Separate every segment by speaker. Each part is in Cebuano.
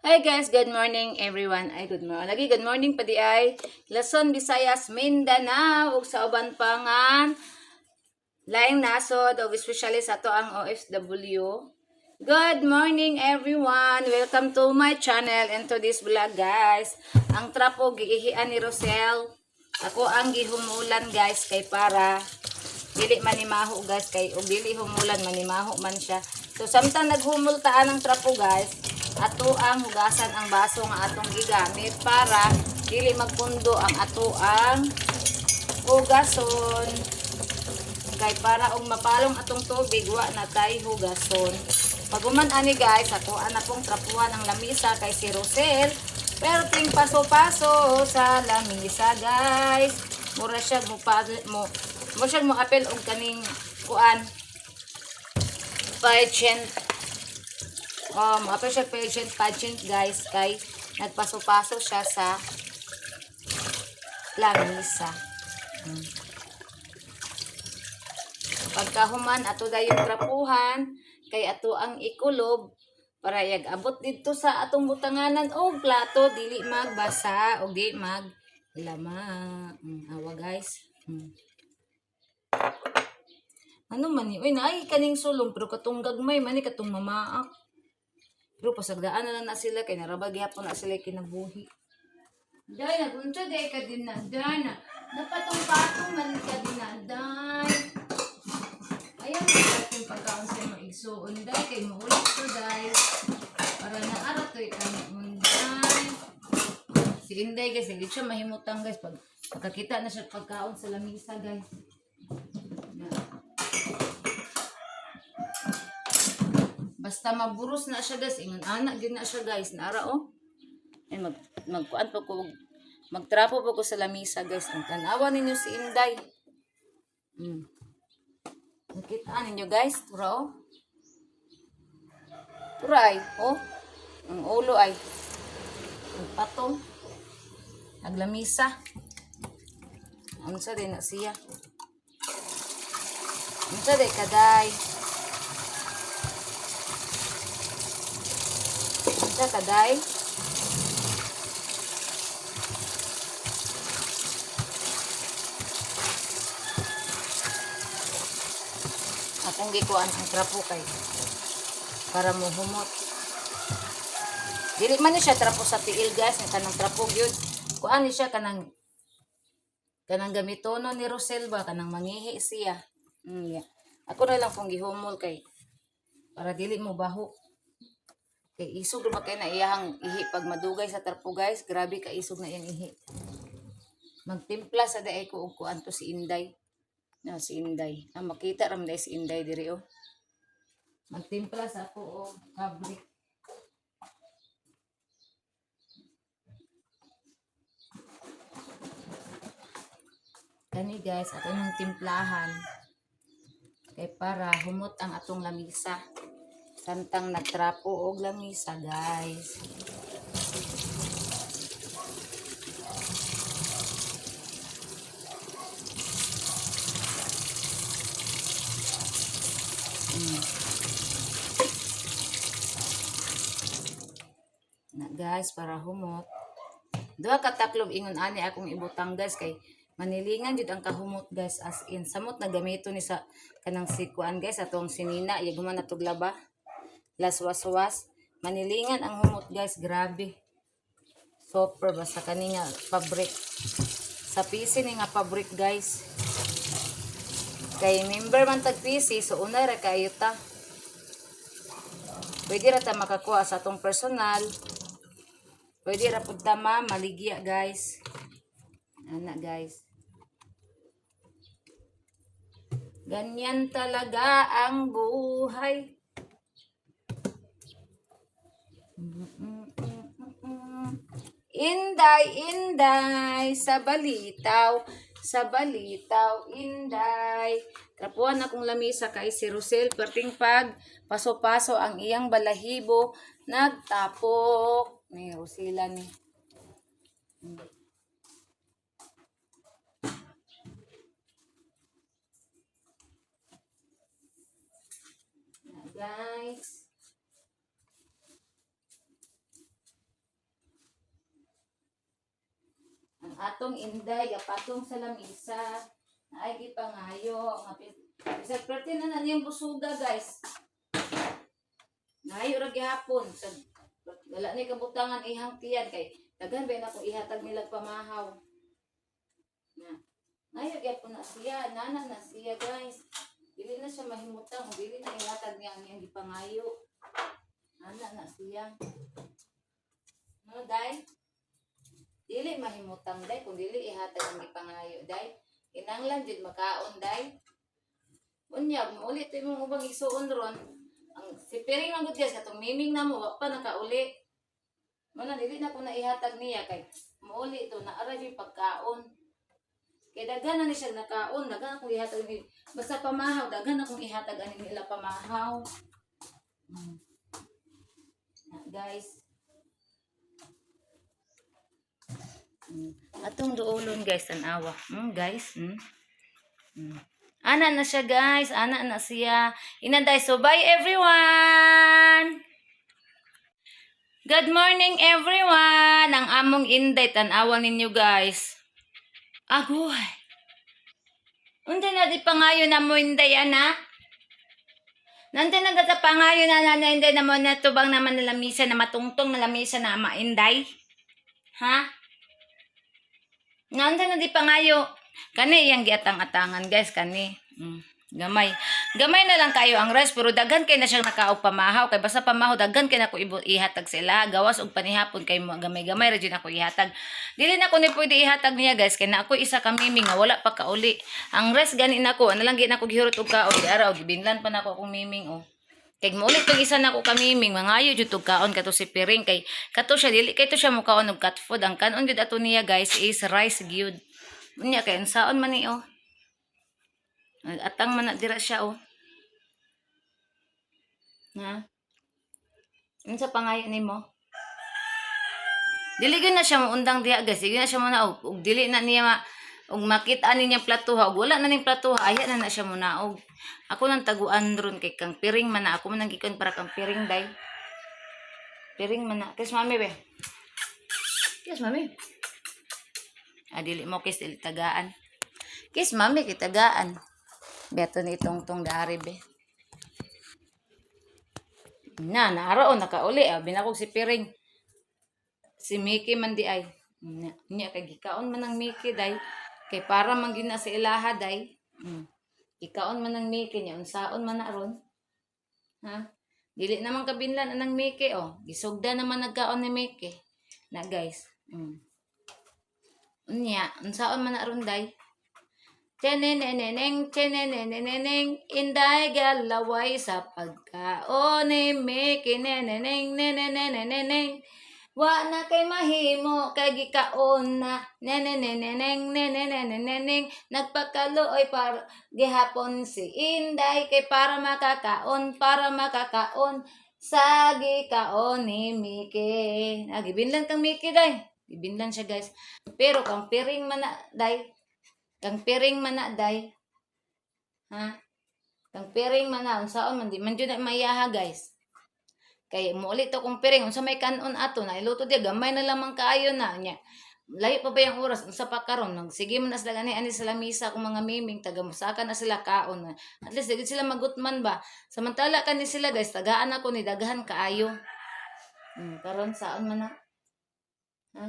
Speaker 1: Hi guys, good morning everyone. Ay, good morning. Lagi good morning pa di ay. Luzon, Visayas, Mindanao ug sa uban pa nga laing nasod ug especially sa ato ang OFW. Good morning everyone. Welcome to my channel and to this vlog, guys. Ang trapo giihian ni Rosel. Ako ang gihumulan, guys, kay para dili manimaho, guys, kay og dili humulan manimaho man siya. So samtang naghumol taan ang trapo, guys, ato ang hugasan ang baso nga atong gigamit para dili magpundo ang ato ang hugason. Kay para og mapalong atong tubig, wa na tay hugason. Paguman ani guys, ako ana pong trapuhan ang lamisa kay si Rosel. Pero ting paso-paso sa lamisa, guys. Mura siya mo pa mo mo siya mo apel og kaning kuan pageant. Apel siya pageant pageant, guys, kay nagpaso-paso siya sa lamisa. Pagkahuman ato dayon trapuhan kay ato ang ikulob para yag abot didto sa atong butanganan og plato dili magbasa og di mag lama. Awa guys. Ano man ni? Uy, naay kaning sulong pero katong gagmay man ni katong mamaak. Pero pasagdaan na lang na sila kay narabag gyapon na sila kinabuhi. Day, nagunta day ka din na, day na. Napatong-patong man ka din na, day. Ayaw mo sa ating pagkaon sa imong igsuon, day. Kay maulit to, day. Para naara to ikanon, day. Si Inday, guys, hindi siya mahimutang, guys. Pag pagkakita na siya pagkaon sa lamisa, guys. Na. Basta maburos na siya, guys. Ingon anak, gid na siya, guys. Naara, oh. Ay, magkuan pa ko, magtrapo pa ko sa lamisa, guys. Ang tanawa ninyo si Inday. Nakita ninyo, guys. Tura, oh. Tura, ay. Oh. Ang ulo, ay. Ang patong. Naglamisa. Unsa din na siya. Unsa din kaday. Unsa kaday. Akong gikuan ang trapo kay para mo humot. Dili man ni siya trapo sa tiil, guys, ang kanang trapo gyud. Kuan ni siya kanang gamitono ni Rosel ba kanang mangihi siya. Yeah. Ako na lang pong gihumol kay para dili mo baho. Kay isog ra ba kay na iyahang ihi pag madugay sa trapo, guys. Grabe ka isog na iyang ihi. Magtimpla sa daay ko og kuan to si Inday. No, si Inday. Ah, makita ra man day si Inday diri oh. Magtimpla sa ako og fabric. Kani guys, ato yung timplahan. Kay para humot ang atong lamisa. Samtang nagtrapo og lamisa, guys. Na guys, para humot. Duha ka taklob ingon ani akong ibutang, guys, kay manilingan jud ang kahumot, guys, as in samot na gamito ni sa kanang sikuan, guys, atong sinina yag human natog laba laswas-was manilingan ang humot, guys, grabe super basta kani nga fabric sa PC ni nga fabric, guys, kay member man tag PC, so unay ra kayo ta pwede ra ta makakuha sa atong personal. Pwede ra pud ta ma maligya, guys. Ana guys. Ganyan talaga ang buhay. Inday, Inday, sa balitaw, Inday. Trapuan akong lamisa kay si Rosel, perting pag paso-paso ang iyang balahibo, nagtapok. Ni Rosela ni. Na, guys. atong Inday gapatong sa lamisa. Ay gipangayo nga bisag perti na na niyang busuga, guys. Ngayo ra gihapon sa wala ni kabutangan ihang tiyan kay daghan ba na akong ihatag nila pamahaw. Na. Ngayo gyapon na siya, nana na siya, guys. Dili na siya mahimutang, dili na ihatag niya ang iyang gipangayo. Nana na siya. No, day? Dili mahimutang, day, kung dili ihatag ang gipangayo, day. Kinanglan jud makaon, day. Unya, muuli to imong ubang igsuon ron. Ang si Piring man gud, guys, katong miming na mo wa pa nakauli. Mao na dili na ko na ihatag niya kay muuli to na ara jud pagkaon. Kay daghan na ni siya nakaon, daghan akong ihatag ni basta pamahaw, daghan akong ihatag ani nila pamahaw. Na, guys. Atong duolon, guys, tanawa. Guys. Ana na siya, guys, ana na siya. Inanday, so bye, everyone. Good morning, everyone. Ang among Inday, tanawa ninyo, guys. Agoy. Unta na di pangayo na mo, Inday, ana? Nante na data pangayo na na Inday na mo na tubang naman na lamisa na matungtong na lamisa na ama, Inday? Ha? Nante na di pangayo. Kani iyang giatang-atangan, guys, kani. Gamay. Gamay na lang kayo ang rice pero daghan kay na siyang nakaog pamahaw kay basta pamahaw daghan kay nako ihatag sila gawas og panihapon kay mo gamay-gamay ra jud ako ihatag. Dili na ko ni pwede ihatag niya, guys, kay na ako isa ka miming nga wala pa kauli. Ang rice gani nako ano lang gid nako gihurot og kaon di ara og gibinlan pa nako akong miming oh. Kay maulit tong isa nako kamiming mangayo jud tog kaon kato si Piring kay kato siya dili kay to siya mokaon og cat food. Ang kanon jud ato niya, guys, is rice gyud. Unya kay unsaon man ni oh. Atang man na dira siya oh. Na? Unsa pangayo nimo? Dili gyud na siya moundang diha, guys. Dili na siya mo naog. Ug dili na niya ma ug makita ni niyang platuha ug wala na ning platuha, aya na na siya monaog. Ako nang taguan ron kay kang Piring man na ako man nang gikon para kang Piring day. Piring man na. Kiss mami be. Kiss mami. Ah, dili mo kiss, dili tagaan. Kiss mami kitagaan. Beto ni itong tong dari be. Na, naaraon nakauli. Ah, binakog si Piring. Si Mickey man di ay. Nya, nya kay gikaon man ang Mickey day. Kay para man gyud na sa ilaha day. Gikaon man ang Mickey niya unsaon man na ron. Ha? Dili naman kabinlan anang Mickey oh. Gisugda naman nagkaon ni Mickey. Na, guys. Unya, unsaon man na ron day? Cheneneneneng, cheneneneneng, Inday galaway sa pagkaon ni Mickey, neneneng, neneneneneng. Wa na kay mahimo kay gikaon na, neneneneneng, neneneneneng. Nagpakaluoy para gihapon si Inday kay para makakaon sa gikaon ni Mickey. Ah, gibinlan kang Mickey day. Gibinlan siya, guys. Pero kang Piring man na day. Kang Piring man na day. Ha? Kang Piring man na unsaon man di man jud na mayaha, guys. Kay muuli to kong Piring unsa may kanon ato na iluto diya gamay na lamang kaayo na nya. Layo pa ba yung oras unsa pa karon nagsige man na sila gani ani sa lamisa akong mga miming taga musaka na sila kaon. At least di sila magutman ba. Samantala kani sila, guys, tagaan ako ni daghan kaayo. Karon saon man na? Ha?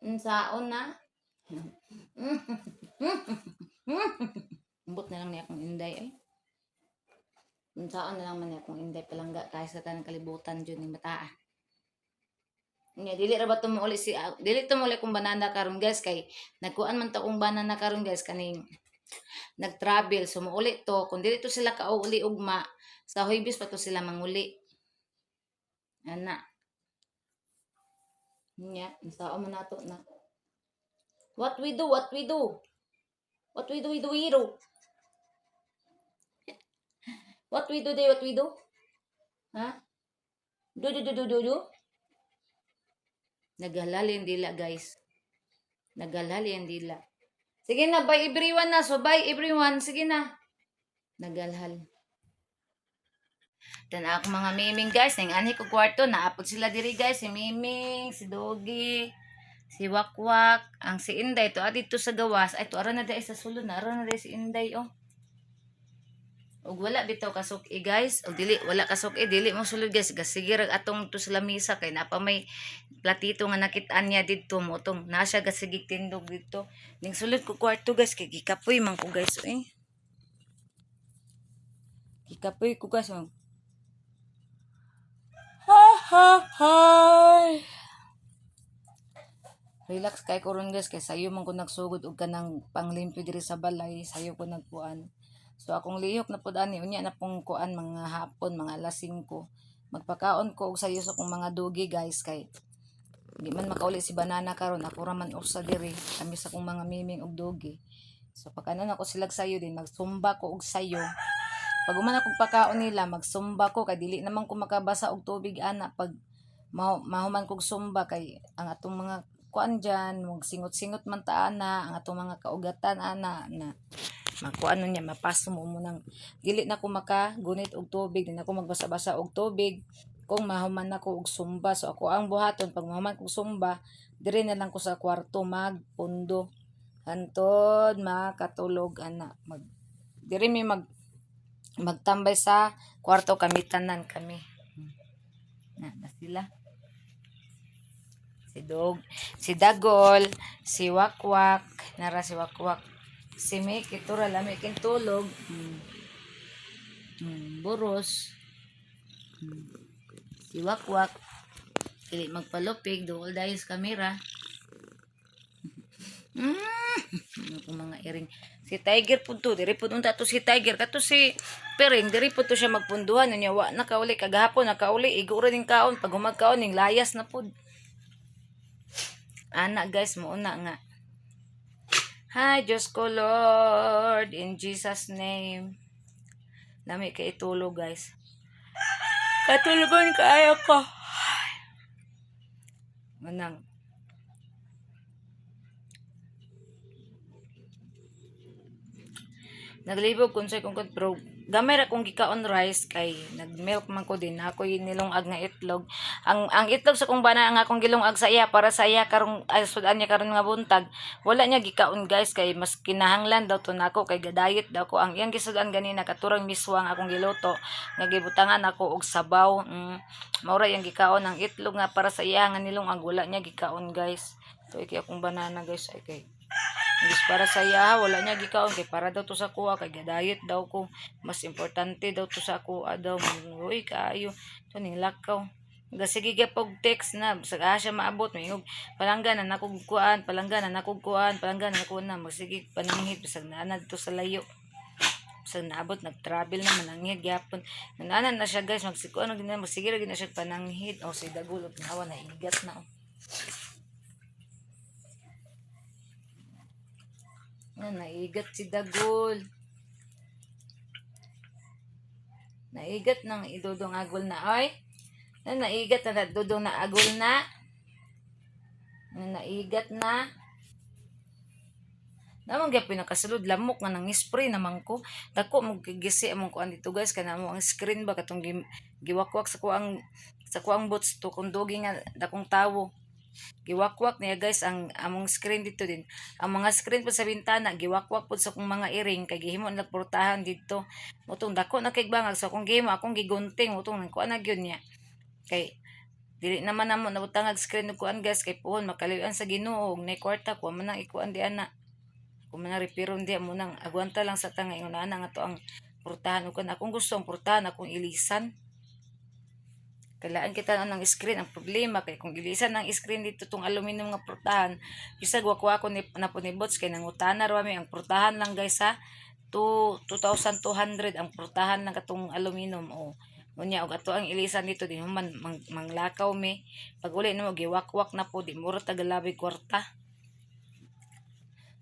Speaker 1: Unsaon na? Ambot na lang niya akong Inday ay. Unsaon na lang man niya akong Inday palangga kay sa tanang kalibutan jud ni mataa. Nya dili ra ba tumuuli si ah, dili tumuli kong banana karon, guys, kay nagkuan man ta kong banana karon, guys, kaning nag-travel so muuli to kung dili to sila kauli ugma sa Huwebes pa to sila manguli. Ana. Nya, unsaon man nato na? What we do, what we do? What we do, we do, we do. What we do, day, what we do? Ha? Do, do, do, do, do, do? Naghalali ang dila, guys. Naghalali ang dila. Sige na, bye everyone na. So, bye everyone. Sige na. Nagalhal. Tan ako mga miming, guys, ning anhi ko kwarto naapod sila diri, guys, si Miming, si Dogi, si Wakwak, ang si Inday to dito sa gawas. Ay, to ara na dai sa sulod na ara na dai si Inday, oh. Ug wala bitaw kasuk-i, guys. Og dili wala kasuk-i, dili mo sulod, guys. Gasige rag atong to sa lamisa kay napa may platito nga nakit-an niya didto mo tong na siya gasigig tindog didto. Ning sulod ko kwarto, guys, kay gikapoy man ko, guys, eh. Gikapoy ko, guys. Oh. Ha ha ha. Relax kay ko ron, guys, kay sayo man ko nagsugod og kanang panglimpyo diri sa balay, sayo ko nagkuan. So akong lihok na pud ani unya na pong kuan mga hapon, mga alas 5. Magpakaon ko og sayo sa akong mga dugi, guys, kay di man makauli si Banana karon, ako ra man usa diri kami sa akong mga miming og dugi. So pakanon ako silag sayo din magsumba ko og sayo. Pag human akong pakaon nila, magsumba ko kay dili naman ko makabasa og tubig ana pag mahuman kog sumba kay ang atong mga kuan dyan, magsingot-singot man ta ana, ang atong mga kaugatan ana na makuan niya mapaso mo munang dili na ko makagunit og tubig, di na ko magbasa-basa og tubig kung mahuman nako og sumba. So ako ang buhaton pag mahuman kog sumba, diri na lang ko sa kwarto magpundo hantod makatulog ana. Mag diri mi magtambay sa kwarto kami tanan kami. Na, na sila. Si Dog, si Dagol, si Wakwak, nara si Wakwak. Si Mick, ito ra lami king tulog. Buros. Si Wakwak. Dili magpalupig, duol dayon sa kamera. Ako mga iring. Si Tiger pud to, diri pud unta to si Tiger. Kato si Piring, diri pud to siya magpunduhan. Unya wa nakauli kagahapon, nakauli igo ra ning kaon pag humagkaon ning layas na pud. Ana, guys, mo una nga. Hi, Diyos ko Lord, in Jesus' name. Lami kay itulog, guys. Katulogon kaayo ko. Manang naglibog kung sa kung pero gamay ra kong gikaon rice kay nagmilk man ko din ako yung nilungag nga itlog ang itlog sa kong bana ang akong gilungag sa iya para sa iya karong ay sudan niya karon nga buntag. Wala niya gikaon, guys, kay mas kinahanglan daw to nako kay gadayet daw ko. Ang iyang gisudan ganina katurang miswa ang akong giluto nga gibutangan ako og sabaw. Mao ra iyang gikaon. Ang itlog nga para sa iya nga nilungag, wala niya gikaon, guys. To iki akong banana, guys, ay kay Imbis para sa iya, wala niya gikaon kay para daw to sa kuha kay gadayet daw ko. Mas importante daw to sa kuha daw. Uy, kaayo. To ning lakaw. Gasige gyapon text na sa siya maabot may palangga na nakog kuan, palangga na nakog kuan, palangga na nako na magsige pananghid bisag naa na dito sa layo. Bisag naabot nag-travel na mananghid gyapon. Nananan na siya, guys, magsikuan na magsige ra gyud na siya pananghid. Oh, si Dagulot nawa na igat na, oh. Na naigat si Dagol. Naigat ng idudong agol na, oy. Na naigat na dudong na agol na. Na naigat na. Namang gyapon nakasulod lamok nga nang spray naman ko. Dako mo gigisi among kuan dito, guys, kana mo ang screen ba katong giwakwak sa kuang bots to kung dugi nga dakong tawo. Giwakwak niya, guys, ang among screen dito din. Ang mga screen po sa bintana giwakwak pud sa akong mga iring kay gihimo nag portahan dito. Mutong dako na kay bangag sa akong gihimo akong gigunting mutong nang kuan na gyud niya. Kay dili naman namo nabutangag screen og kuan, guys, kay puhon makaliwan sa Ginoo og nay kwarta kuan man ang ikuan di ana. Kung man repiron di mo nang agwanta lang sa tanga ingon ana nga to ang portahan ug kan akong gusto ang portahan akong ilisan. Kailangan kita na ng screen. Ang problema kay kung ilisan ang screen dito tong aluminum nga portahan, bisag wakwako ni na po ni Bots kay nangutana ra mi ang portahan lang, guys, ha. 2 2,200 ang portahan lang katong aluminum, o. Unya og ato ang ilisan dito din man manglakaw mi. Pag uli namo giwakwak na po di mura tagalabi kwarta.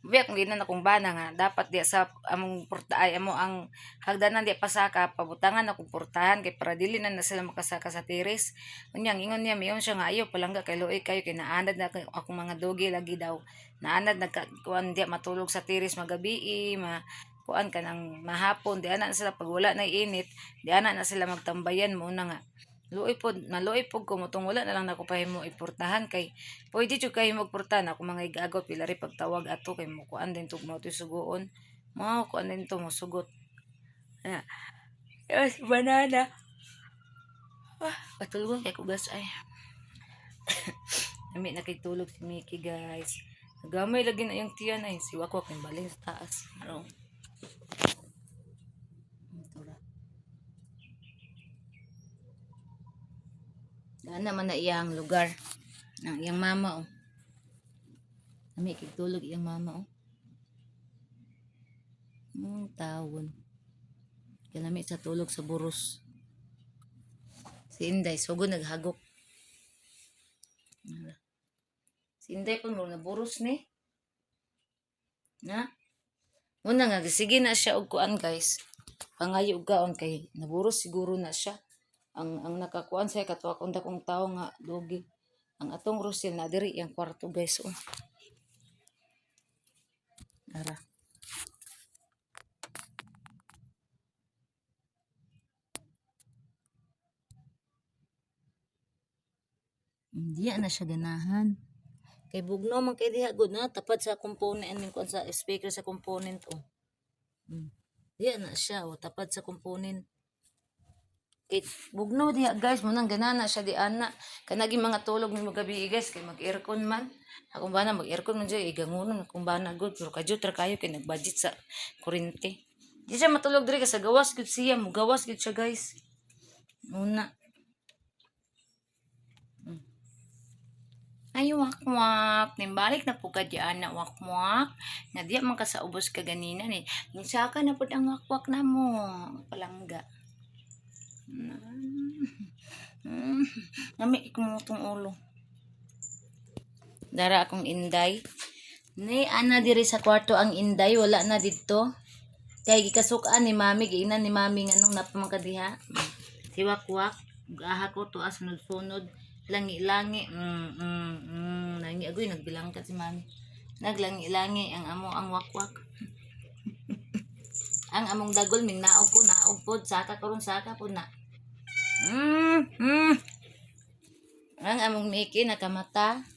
Speaker 1: Biya kung ginan akong bana nga dapat di sa among porta ay amo ang hagdanan di pasaka pabutangan akong portahan kay para dili na na sila makasaka sa tiris. Unya ang ingon niya mayon siya nga ayo palangga kay luoy kayo kay naanad na akong mga dogi lagi daw. Naanad nagka kuan di matulog sa tiris magabi ma Kuan kanang mahapon di ana na sila pag wala na init, di ana na sila magtambayan mo na nga. Luoy pod, maluoy pod ko motong wala na lang nako pahimo iportahan kay pwede jud kayo magporta na ako mga igagaw pila ri pagtawag ato kay mo kuan din tug mo sugoon. Mao kuan din to mo sugot. Ah. Yes, banana. Ah, patulgon kay kugas ay. Nami na kay tulog si Mickey, guys. Nagamay lagi na yung tiyan ay si Wakwak yung baling sa taas. Arong. Ito ra. Daan naman na iyang lugar. Ang iyang mama oh. Nami kay tulog iyang mama oh. Ang tawon. Kalami sa tulog sa buros. Si Inday, sugo naghagok. Ara. Si Inday po mo naburos ni. Na? Una nga, sige na siya og kuan guys. Pangayo og kaon kay naburos siguro na siya. Ang nakakuan siya katwa akong dakong tao nga dogi. Ang atong Rosel na diri iyang kwarto guys oh. Ara. Hindi na siya ganahan. Kay bugno man kay diha gud na tapad sa component ning kuan sa speaker sa component oh. Diha na siya oh, tapad sa component. Kay bugno diha guys, mo nang ganana siya di ana. Kanagi mga tulog ni magabi guys kay mag-aircon man. Akong bana mag-aircon man jud igangunon akong bana gud pero kadyot ra kayo kay nag-budget sa kuryente. Di siya matulog diri kay sa gawas gud siya, mugawas gud siya guys. Una. Ay, wakwak. Nimbalik na po ka diyan na wakwak. Nga diya man ka sa ubos ka ganina ni. Nisaka na po ang wakwak na mo. Palangga. Mm. Nami ikumutong ulo. Dara akong inday. Ni ana diri sa kwarto ang inday wala na didto. Kay gikasukan ni mami, giinan ni mami nganong napaman ka diha. Si wakwak, aha ko to sunod-sunod langi-langi. Langi agoy nagbilangkat si mami. Naglangi-langi ang amo ang wakwak. Ang among dagol ming naog ko, naog pod saka karon saka pod na. Ang among Mickey nakamata.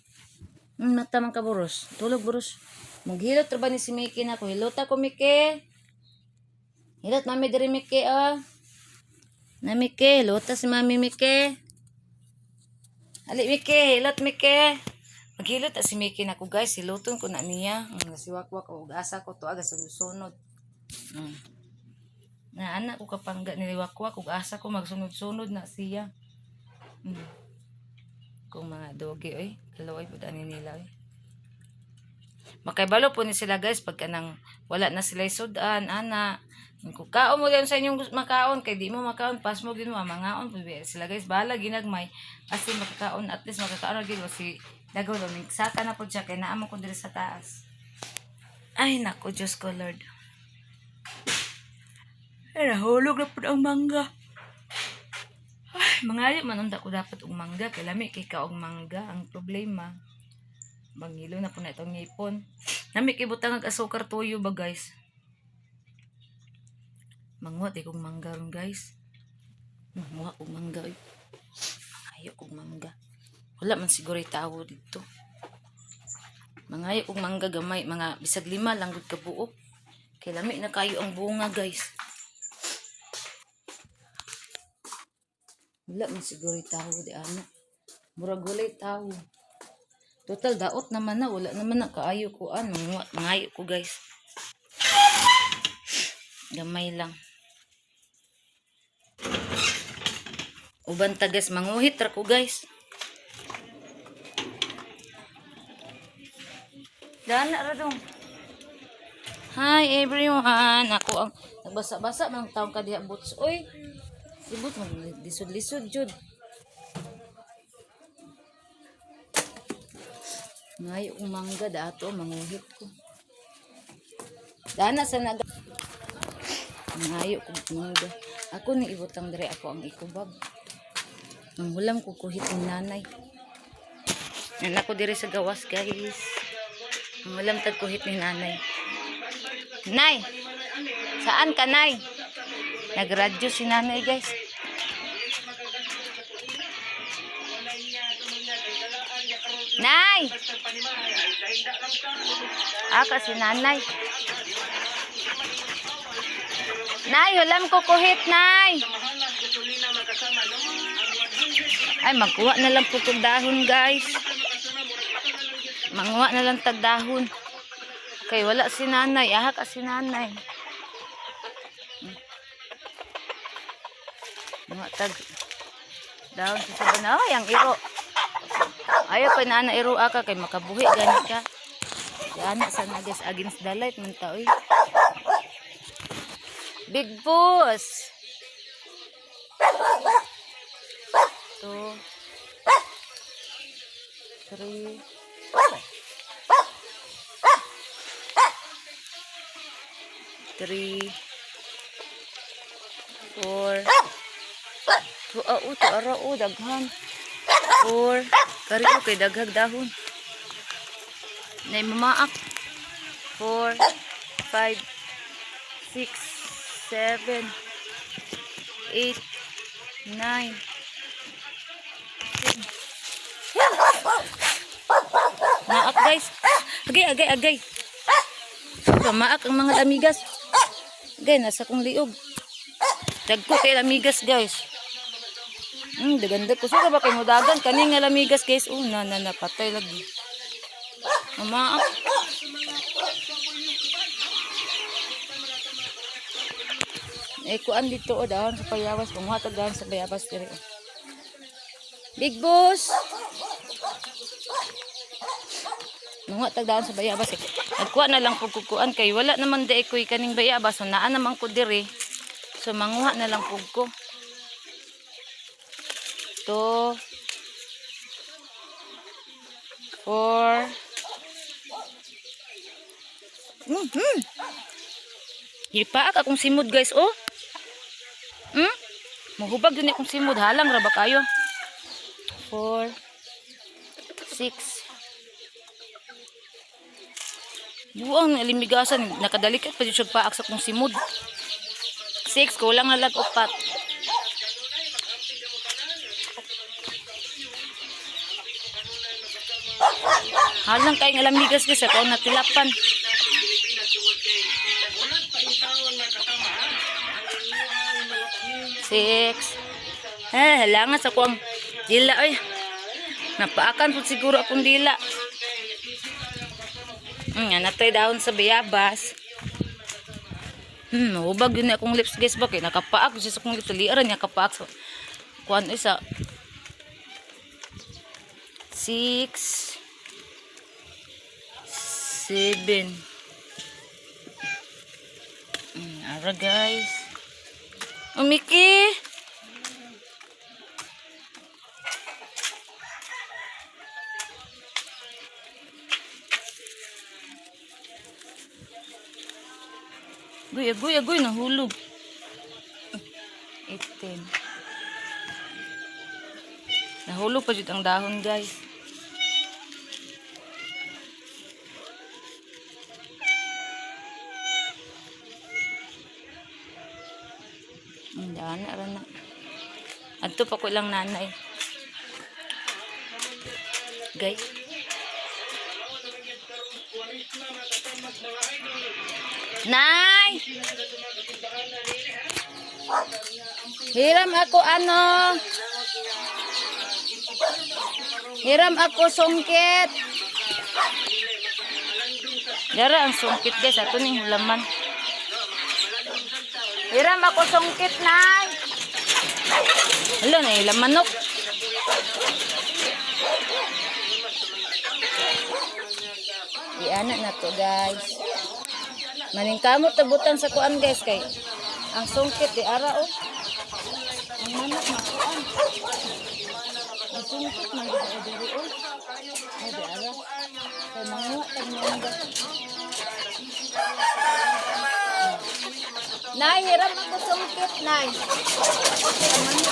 Speaker 1: Mata man ka buros. Tulog buros. Maghilot ra ba ni si Mickey na ko? Hilota ko Mickey. Hilot mami diri Mickey oh. Na Mickey, hilota si mami Mickey. Ali Mickey, hilot Mickey. Maghilot ta si Mickey na ko guys, hiloton ko na niya. Si Wakwak og asa ko to aga sunod. Mm. Na anak ko kapangga ni Wakwak ug asa ko magsunod-sunod na siya. Kung mga dogi oy, kaluoy pud ani nila oy. Makaibalo po ni sila guys pag kanang wala na sila sudan ana. Kung kaon mo din sa inyong makaon kay di mo makaon pas mo gid mo mangaon po sila guys bahala ginagmay kasi makakaon at least makakaon ra gid si dagaw do saka na po siya kay naa man ko diri sa taas. Ay nako Diyos ko Lord. Ay, nahulog na po ang mangga. Ay, mangayo man unta ko dapat og mangga kay lami kay ka og mangga ang problema. Mangilo na po na itong ngipon. Nami kay butang ag asukar tuyo ba guys? Manguha di kong mangga ron guys. Manguha kong mangga oy. Mangayo kong mangga. Wala man siguro tawo dito. Mangayo kong mangga gamay, mga bisag lima lang gud ka buok. Kay lami na kayo ang bunga guys. Wala man siguro tawo di ana. Murag walay tawo. Total daot naman na wala naman na kaayo ko ano, mangayo ko guys. Gamay lang. Uban ta guys, manguhit ra ko guys. Dana ra dong. Hi everyone. Ako ang nagbasa-basa man ang taong kadiha boots. Oy. Si boots man lisod-lisod jud. Ngayo kong mangga dato manguhit ko. Dana sa naga. Ngayo kong mangga. Ako ni ibutang diri ako ang ikubab. Ang hulam ko kuhit ni nanay. Yan ako diri sa gawas guys. Ang hulam tag kuhit ni nanay. Nay! Saan ka, Nay? Nagradyo si nanay, guys. Nay! Aka si nanay. Nay, ulam ko kuhit, Nay. Ay, magkuha na lang po kog dahon, guys. Manguha na lang tag dahon. Okay, wala si nanay. Aha ka si nanay. Mga tag dahon sa sabana. Ay, ang iro. Ayaw pa na iro aka kay makabuhi gani ka. Ana sa na guys against the light man ta oy. Big boss. Two, three, three, four, two, ah, oh, two, ara, oh, daghan. Four, kari ko kay daghag dahon. Nay mamaak. Four, five, six, seven, eight, nine, 10. Maak guys. Agay, agay, agay. Pamaak ang mga lamigas. Agay, nasa kong liog. Dagko kay lamigas guys. Daganda ko. Suka ba kay mudagan? Kani nga lamigas guys. Oh, na, na, na, patay lagi. Mamaak. Eh, kuan dito o dahon sa payawas. Kumuha tag dahon sa bayabas diri. Oh. Big boss. Manguha tag dahon sa bayabas eh. Nagkuha na lang pug kuan kay wala naman di koy kaning bayabas. So naa naman ko diri. So manguha na lang pug ko. Two, four. Hipaak akong simod guys oh. Hmm? Muhubag yun akong simod. Halang ra ba kayo? Four, six. Buang na limigasan. Nakadalikat pa siya paak sa akong simod. Six, kulang na lang upat. Halang kay nga lamigas guys. Ako ang natilapan. Six. Eh, halangan sa kuang dila oy. Napaakan po siguro akong dila. Natay dahon sa bayabas. Hubag yun na akong lips guys ba kay nakapaak siya sa akong lips liaran niya kapaak so kuan isa. Six, seven. Ara guys. Umiki. Agoy, agoy, agoy, nahulog. 18. Nahulog pa jud ang dahon, guys. Ang dana ra na. Adto pa ko ilang nanay. Guys. Nay! Hiram ako ano? Hiram ako sungkit. Dara ang sungkit guys, ato ning hulaman. Hiram ako sungkit, Nay. Hala na ilang manok. Iana na to guys. Maningkamot tabutan sa kuan guys kay ang sungkit di ara oh. Ang manok na kuan. Ang sungkit man gid ay diri oh. Ay di ara. Kay manguha tag mangga. Nay, hiram ako sungkit, Nay. Ang manok.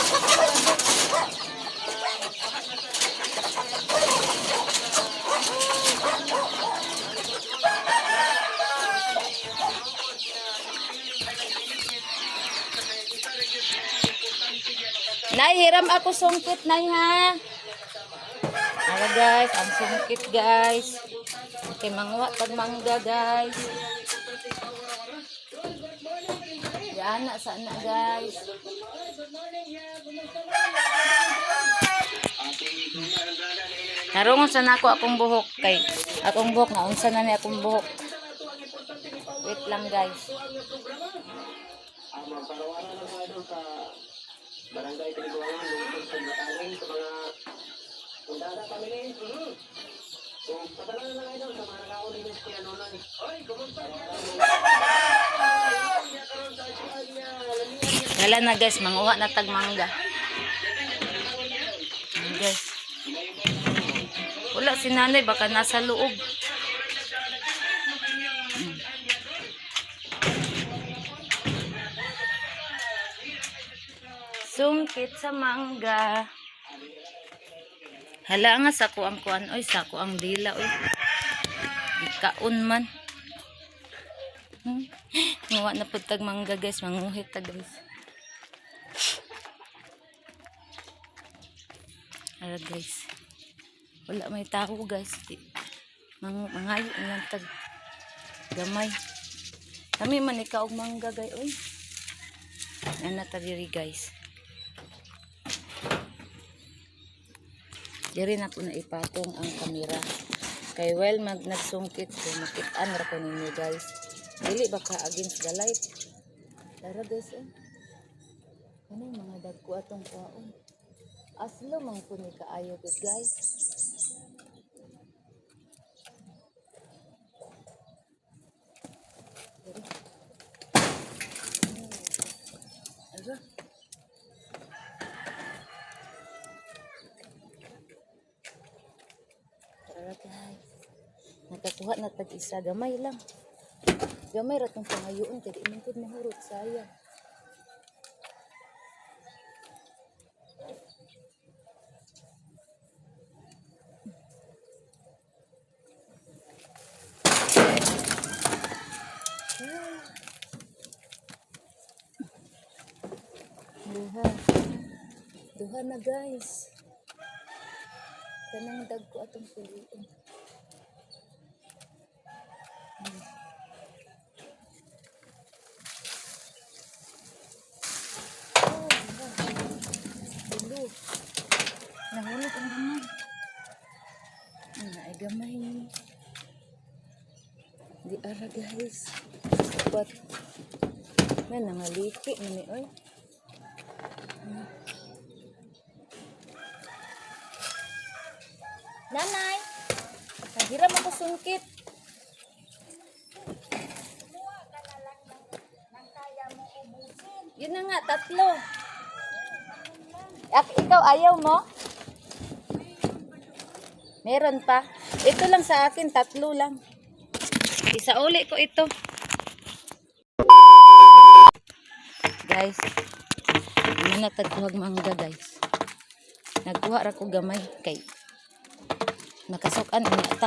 Speaker 1: Nay, hiram ako sungkit, Nay, ha? Ara guys, ang sungkit guys. Okay, manguha tag mangga guys. Yan na sana guys. Tarungon sa nako akong buhok kay akong buhok na unsa na ni akong buhok. Wait lang guys.
Speaker 2: Ang parawanan ng mga idol sa Barangay Piniguangan, lungsod sa Bataling, sa mga Undada family. So, sa tanan ng idol, sa mga nakaon din sa Kuya Nonoy. Oy, kumusta niya?
Speaker 1: Wala na guys, manguha na tag mangga. Ayan, guys. Wala si nanay, baka nasa loob. Sungkit sa mangga. Hala nga sako ang kuan oy, sako ang dila oy. Ikaon man. Nguha na pud tag mangga guys, manguhit ta guys. Ara guys. Wala may tao guys. Mangayo lang tag gamay. Kami man ikaw og mangga gay oy. Ana ta diri guys. Diri na ko na ipatong ang kamera. Kay well mag nagsungkit ko makitaan ra ko ninyo guys. Dili ba ka against the light? Tara guys eh. Ano yung mga dagko atong kwaon? Aslo man ko ni kaayo gud guys. Diri. Ara. Tara guys. Nakakuha na tag isa gamay lang. Gamay ra tong pangayoon kay di man pud mahurot, sayang. Duha. Duha na guys. Kanang dagko atong piliin. Oh, duha. Tulo. Nahulog ang gamay. Ay, gamay. Di ara guys. But, na nangaliki na ni oy. Nanay, nahiram ako sungkit. Yun na nga, tatlo. At ikaw, ayaw mo? Meron pa. Ito lang sa akin, tatlo lang. Isauli ko ito. Guys, hindi na tagkuhag mangga guys. Nagkuha ra ko gamay kay nakasukan ang ta.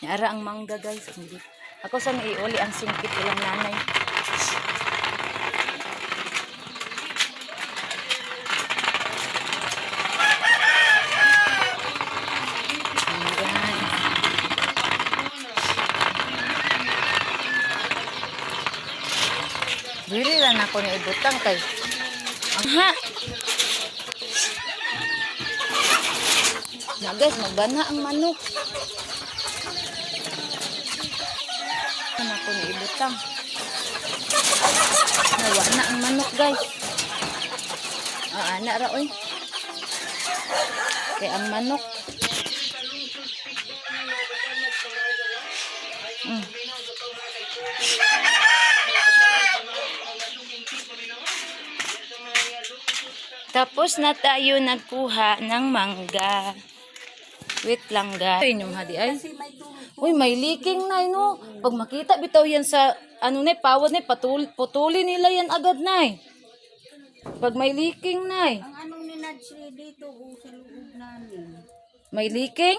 Speaker 1: Ara ang mangga guys. Hindi. Ako sa iuli ang sungkit ilang nanay. Ayan. Dili lang ako ni ibutang kay. Aha. Na guys, magbana ang manok. Ano ako ni ibutang. Nawa na ang manok guys. Ah, ana ra oy. Kay ang manok. Tapos na tayo nagkuha ng mangga. Wait lang guys. Ay, inyong hadi ay. Uy, may leaking na no. Pag makita bitaw yan sa ano na pawad na putuli nila yan agad na. Pag may leaking na.
Speaker 3: Ang anong ninadshare dito o sa loob namin.
Speaker 1: May leaking?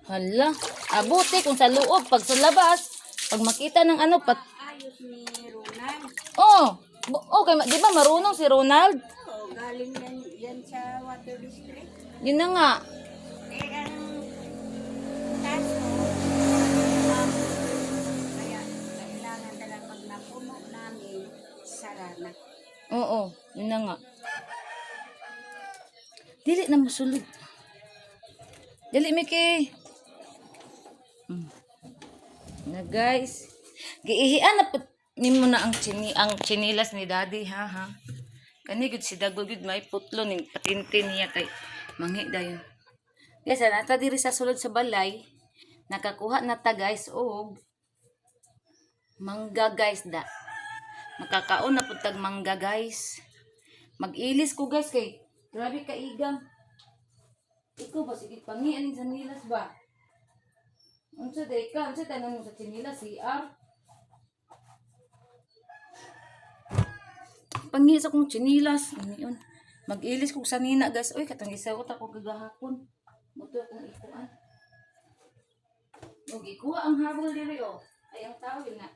Speaker 1: Hala, abuti kung sa loob, pag sa labas, pag makita ng ano, pat...
Speaker 3: Ayos ni Ronald.
Speaker 1: Oh, okay, di ba marunong si Ronald?
Speaker 3: Oo, galing yan sa water district.
Speaker 1: Yun na nga.
Speaker 3: Eh, ang kaso, kaya kailangan talaga pag napuno namin, sara na.
Speaker 1: Oo, yun na nga. Dili na musulod. Dili, Miki. Na guys. Giihian na po nimo na ang chinilas ni Daddy ha ha. Kani gud si Dago gud may putlo ning patintin niya kay manghi dayon. Guys, nata diri sa sulod sa balay. Nakakuha na ta guys og mangga guys da. Makakaon na pud tag mangga guys. Mag-ilis ko guys kay grabe ka igang. Ikaw ba sige pangian sa nilas ba? Unsa day ka? Unsa tanan mo sa chinilas CR? Pangi sa kong chinilas. Ano yun? Mag-ilis kog sanina guys. Uy, katong gisawot ako kagahapon. Muto akong ikuan. Og ikuha ang habol diri oh. Ay ang tawil na.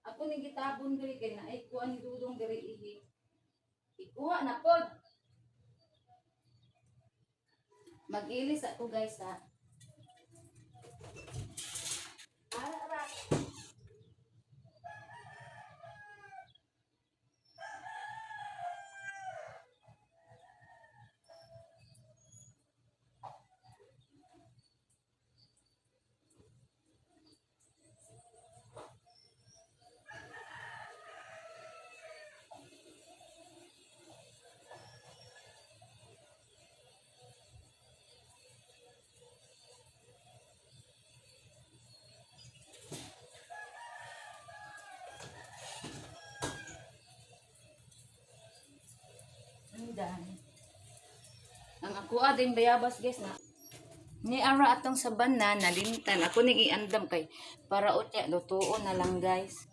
Speaker 1: Ako ning gitabon diri kay na ay kuan ni Dudong diri ihi. Ikuha na pod. Mag-ilis ako guys ha. Ara ara. Andan. Ang ako din bayabas guys na. Ni ara atong sabana nalintan. Ako ning iandam kay para utya lutuon na lang guys.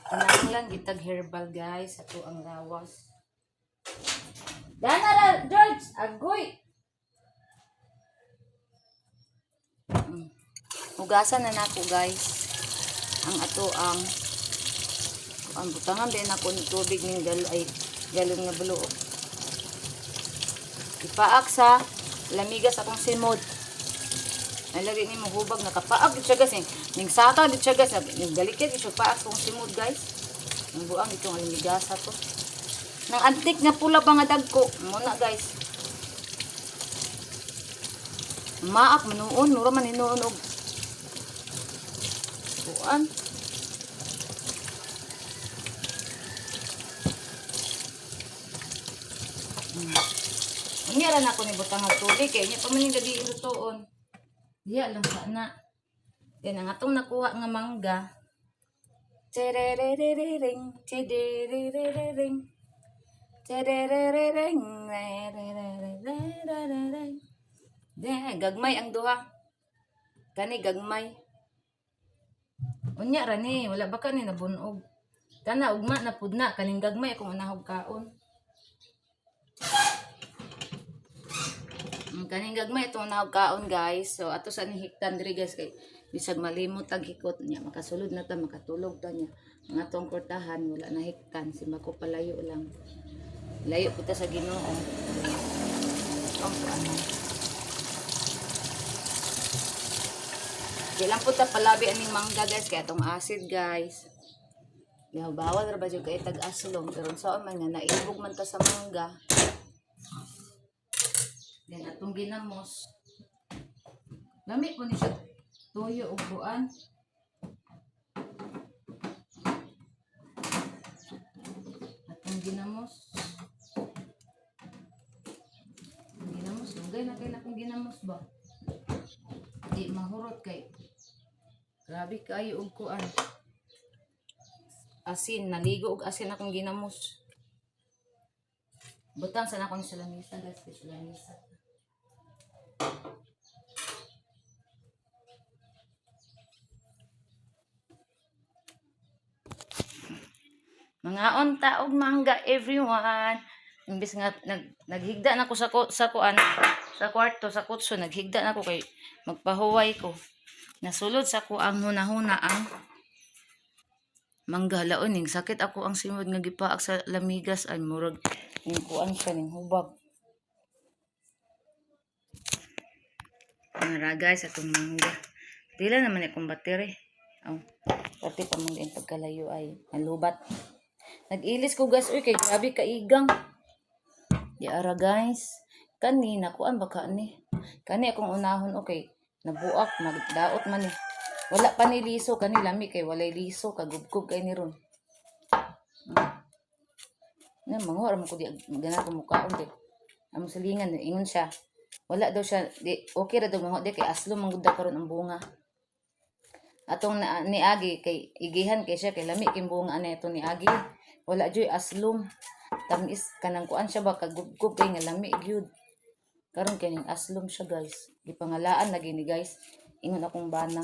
Speaker 1: Kinahanglan gitag herbal guys ato ang lawas. Dana ra George, agoy. Hugasan na nako guys. Ang ato ang butangan din ako ng tubig ning gal ay galon nga bulo. Ipaak sa lamigas akong simod. Ay lagi ni hubag nakapaak gid siya guys eh. Ning saka gid siya guys, ning galikid gid siya paak akong simod guys. Ang buang itong alamigasa to. Nang antik nga pula ba nga dagko muna guys. Maak manuon, mura man hinuon og kuan. Unya ra na ako ni butang ang tubig kay nya pa man yung gabi ilutoon. Diya lang sana. Then ang atong nakuha nga mangga. Terererereng, terererereng. Terererereng, rererererereng. De, gagmay ang duha. Kani gagmay. Unya ra ni, wala ba ka ni nabunog. Kana ugma na pud na kaning gagmay akong unahog kaon. Kaning gagmay itong unahog kaon guys. So ato sa ni hiktan diri guys kay bisag malimot tag hikot niya makasulod na ta makatulog ta niya. Ang atong kortahan wala na hiktan si mako palayo lang. Layo po ta sa Ginoo. Ang ano. Di lang po ta palabi aning mangga guys kay atong acid guys. Ya, bawal ra ba jud kay tag aslong pero unsaon man nga naibog man ta sa mangga. Then atong ginamos. Lami po ni siya tuyo og buan. Atong ginamos. Ang ginamos, dugay na kay na akong ginamos ba? Di mahurot kay grabe kayo og kuan. Asin, naligo og asin akong ginamos. Butang sana akong sa lamisa guys, kay sa lamisa. Mga onta og mangga everyone. Imbes nga naghigda na ko sa kuan sa kwarto sa kutso, naghigda na ko kay magpahuway ko. Nasulod sa ko ang hunahuna ang mangga. Laon ning sakit ako ang simod nga gipaak sa lamigas ay murag ning kuan siya ning hubab. Mara guys, atong mangga. Pila naman akong battery. Oh, pati pa man din pagkalayo ay nalubat. Nag-ilis ko guys, uy kay grabe kaigang. Di ara guys. Kani nakuan baka ni. Kani akong unahon, okay. Nabuak magdaot man ni. Wala pa ni liso kani, lami kay walay liso, kagubkob kay ni ron. Na manguha ra man ko di gana ko mukaon di. Among silingan ingon siya. Wala daw siya di okay ra daw manguha di kay aslo man gud daw karon ang bunga. Atong na, niagi kay igihan kay siya kay lami kay bunga ana ito niagi. Wala joy aslom. Tamis kanang kuan siya ba kagubgob kay nga lami gyud. Karon kay ning aslom siya guys. Gipangalaan lagi ni guys. Ingon akong bana.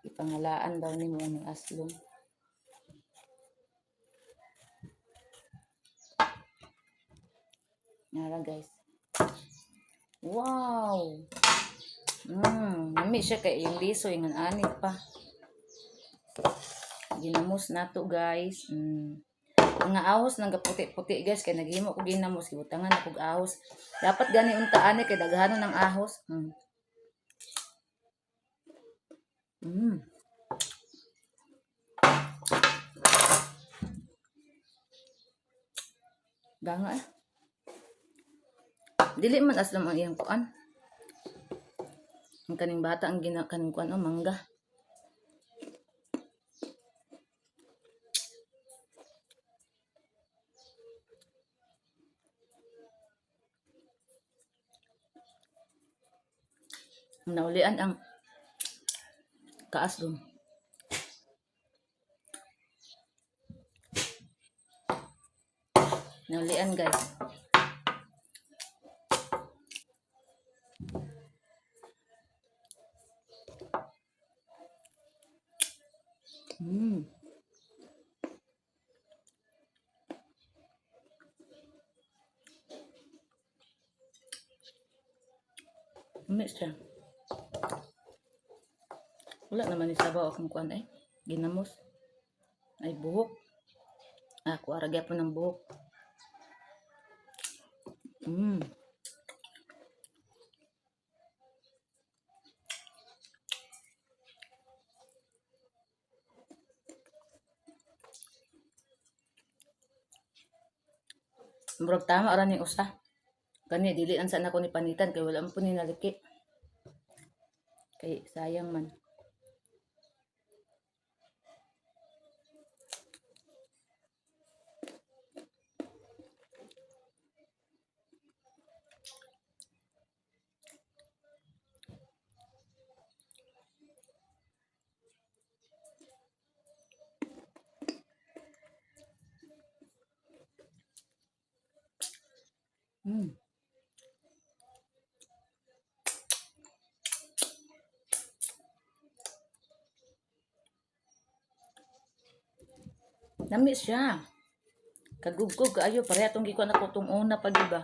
Speaker 1: Gipangalaan daw nimo ning aslom. Nara guys. Wow. Lami siya kay yung liso ingon ani pa. Ginamos nato guys. Mga ahos nang gaputi-puti guys kay naghimo ko ginamos, gibutangan ako og ahos. Dapat gani unta ani kay daghanon ng ahos. Ganga eh. Dili man aslam ang iyang kuan. Ang kaning bata ang gina kaning kuan, oh, mangga. Naulian ang kaaslom. Naulian guys. Mix siya. Wala naman ni sabaw akong kuan ay. Ginamos. Ay buhok. Ah, kuara gyapon ng buhok. Murag tama ra ning usa. Kani dili ang sana ko ni panitan kay wala man po ni naliki. Kay sayang man. Nami siya. Kagugkog kaayo pareha tong gikuan ako tong una pa di ba?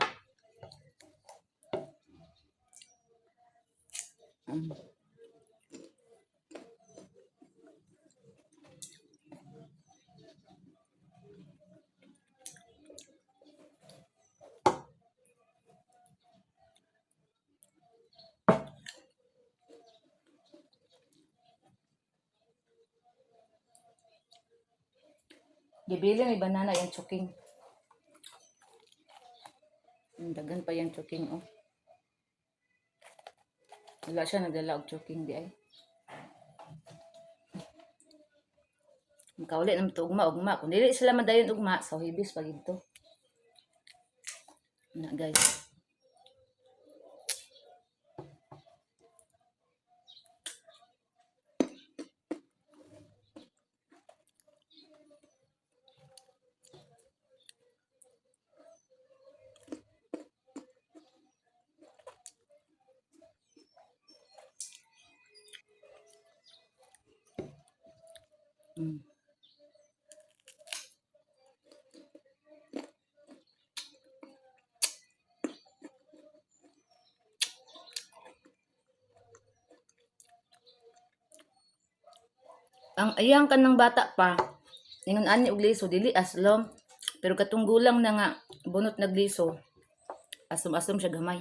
Speaker 1: Gibili may banana yung chuking. Ang daghan pa yung chuking oh. Wala siya nagdala og chuking di ay. Makauli naman to ugma ugma. Kung dili sila madayon ugma, sa hibis pag dito. Na guys. Ang iyang kanang bata pa, ingon ani og liso dili aslom, pero katong gulang na nga bunot nagliso, aslom-aslom siya gamay.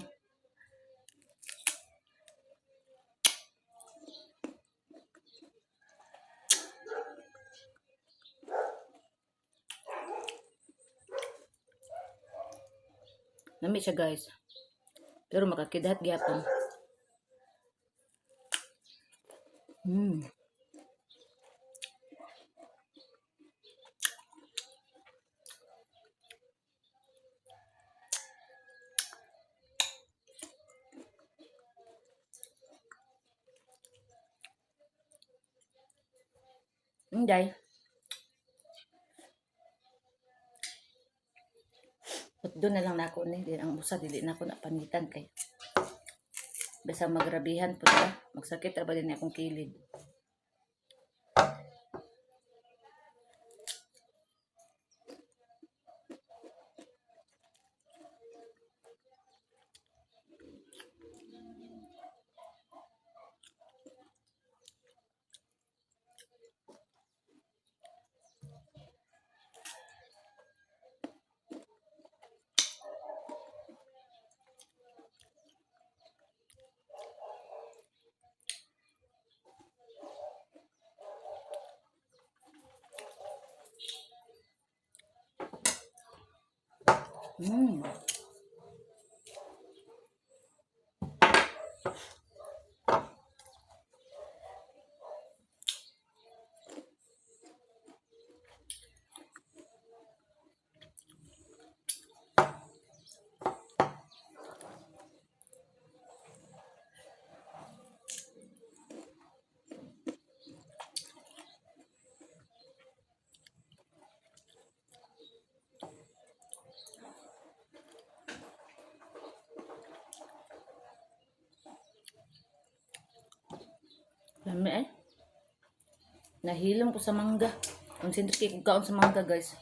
Speaker 1: Nami siya, guys. Pero makakidhat gyapon. Inday. But doon na lang nako ni din ang usa dili na ako na panitan kay basta magrabihan po siya. Magsakit ra ba din akong kilid. Lami eh. Nahilom ko sa mangga. Concentrate kay kog kaon sa mangga, guys.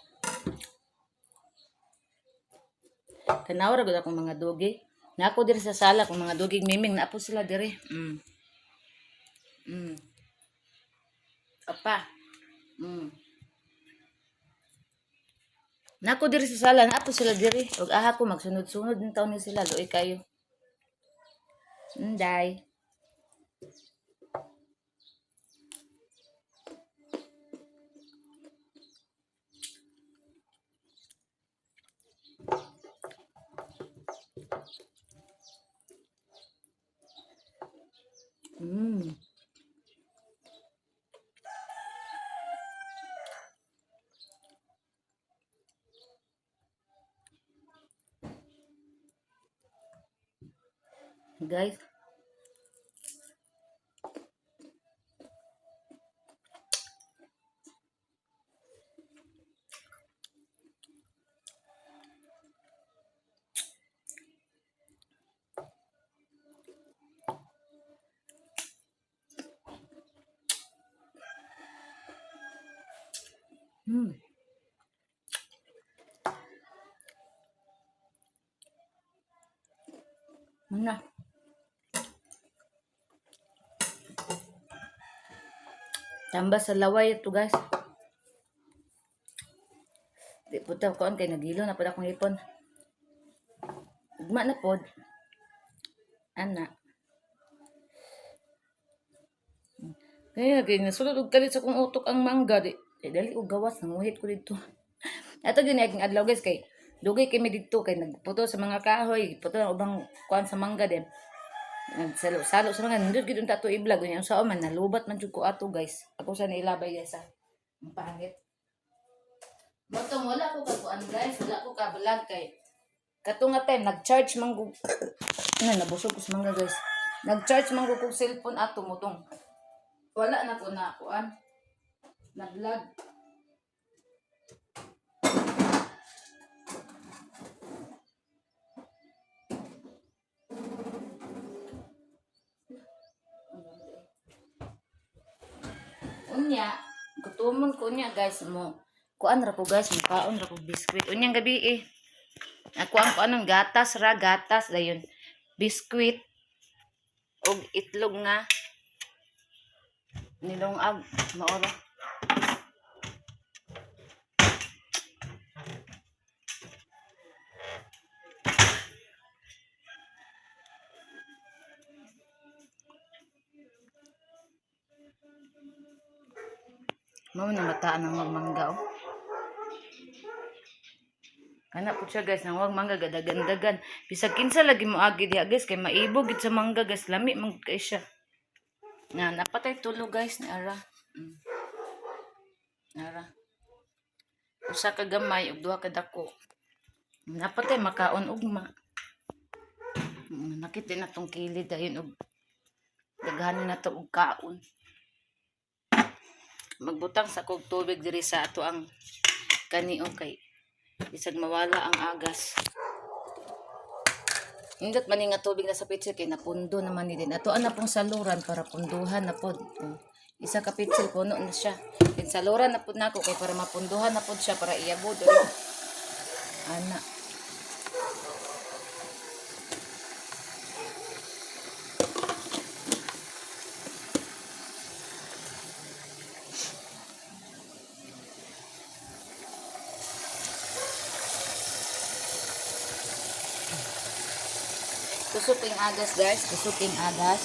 Speaker 1: Tanaw ra gud akong mga dugi. Nako diri sa sala kung mga dugi miming naa po sila diri. Apa. Nako diri sa sala naa po sila diri. Ug aha ko magsunod-sunod ng taon ni sila luoy kayo. Inday. Guys. Muna. Tamba sa laway ito, guys. Di po ta kuan kay nagilo na pud akong ipon. Ugma na pod. Ana. Kaya kay nasulod og kalit sa akong utok ang mangga di. Di dali og gawas nanguhit ko didto. Ato gyud ni aking adlaw, guys, kay dugay kami didto kay nagputo sa mga kahoy, puto ang ubang kuan sa mangga din. Nagsalo-salo sa mga nindot gyud unta ato i-vlog unya unsa man nalubat man jud ko ato, guys. Ako sa nailabay, guys, ah. Ang pangit. Motong wala ko kakuan, guys, wala ko ka vlog kay kato nga time nag-charge man gug na nabusog ko sa mangga, guys. Nag-charge man gug kog cellphone ato motong wala na ko na kuan na vlog. Unya, gutomon ko unya, guys, mo. Kuan ra ko, guys, mukaon ra ko biskwit. Unyang gabi eh. Ako ang kuan ng gatas ra, gatas dayon. Biskwit og itlog nga nilungag maora. Mao na mataan ang huwag mangga oh. Kana po siya, guys, nang huwag mangga gadagan-dagan. Bisag kinsa lagi mo agi diha, guys, kay maibog gid sa mangga, guys, lami man gud kay siya. Na napatay tulo, guys, ni ara. Ara. Usa ka gamay ug duha ka dako. Napatay makaon ugma. Nakit din na tong kilid dayon og daghan na to og kaon. Magbutang sa kog tubig diri sa ato ang kani kay bisag mawala ang agas. Indot man ni nga tubig na sa pitsil kay napundo naman ni din. Ato na pong saluran para punduhan na pod. Oh. Isa ka pitsil puno na siya. Din saluran na pod nako kay para mapunduhan na pod siya para iyabo diri. Ana. Kusog king agas, guys, kusog king agas.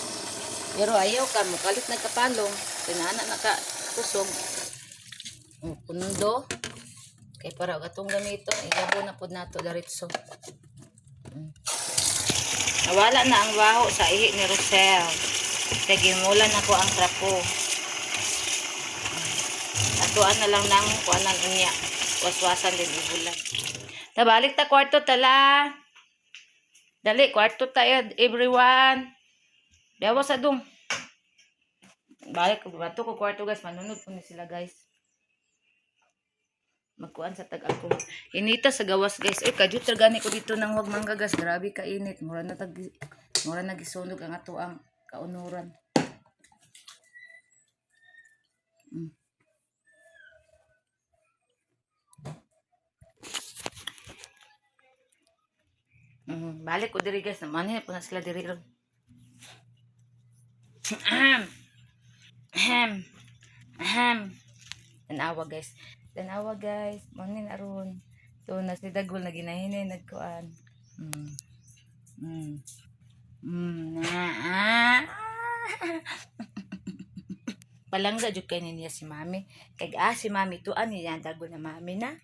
Speaker 1: Pero ayaw ka mo kalit nagkapalong, kinana naka kusog. Oh, pundo. Kay para og atong gamiton, iyabo na pod nato diretso. Nawala na ang baho sa ihi ni Rosel. Kay gimulan ako ang trapo. Atuan na lang nang kuanan unya. Waswasan din ibulan. Tabalik ta kwarto tala. Dali, kwarto tayo, everyone. Dawa sa dong. Balik ko, bato ko kwarto, guys. Manunod po ni sila, guys. Magkuan sa tag ako. Inita sa gawas, guys. Uy, kadyot gani ko dito ng wag mangga, guys. Grabe ka init. Mura na gisunog ang ato ang kaunuran. Balik ko diri, guys. Namanhin po na sila diri ron. Ahem. Ahem. Ahem. Tanawa, guys. Tanawa, guys. Manin aron. So na si Dagol na ginahinay nagkuan. Na. Ah. Palangga jud kay niya si mami. Kay ah si mami tuan niya ang dagol na mami na.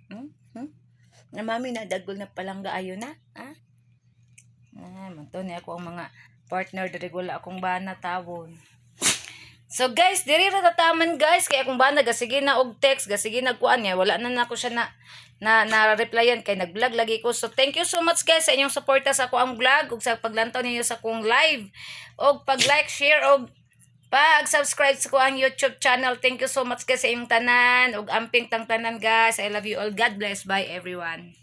Speaker 1: Na mami na dagol na palangga ayo na. Ah. Ah, manto ni ako ang mga partner diri wala akong bana tawon. So guys, diri ra tataman, guys, kay akong bana gasige na og text, gasige na kuan niya, wala na nako siya na na na replyan kay nag-vlog lagi ko. So thank you so much, guys, sa inyong suporta sa ako ang vlog ug sa paglantaw ninyo sa akong live og pag-like, share og pag-subscribe sa ko ang YouTube channel. Thank you so much, guys, sa inyong tanan ug amping tang tanan, guys. I love you all. God bless. Bye, everyone.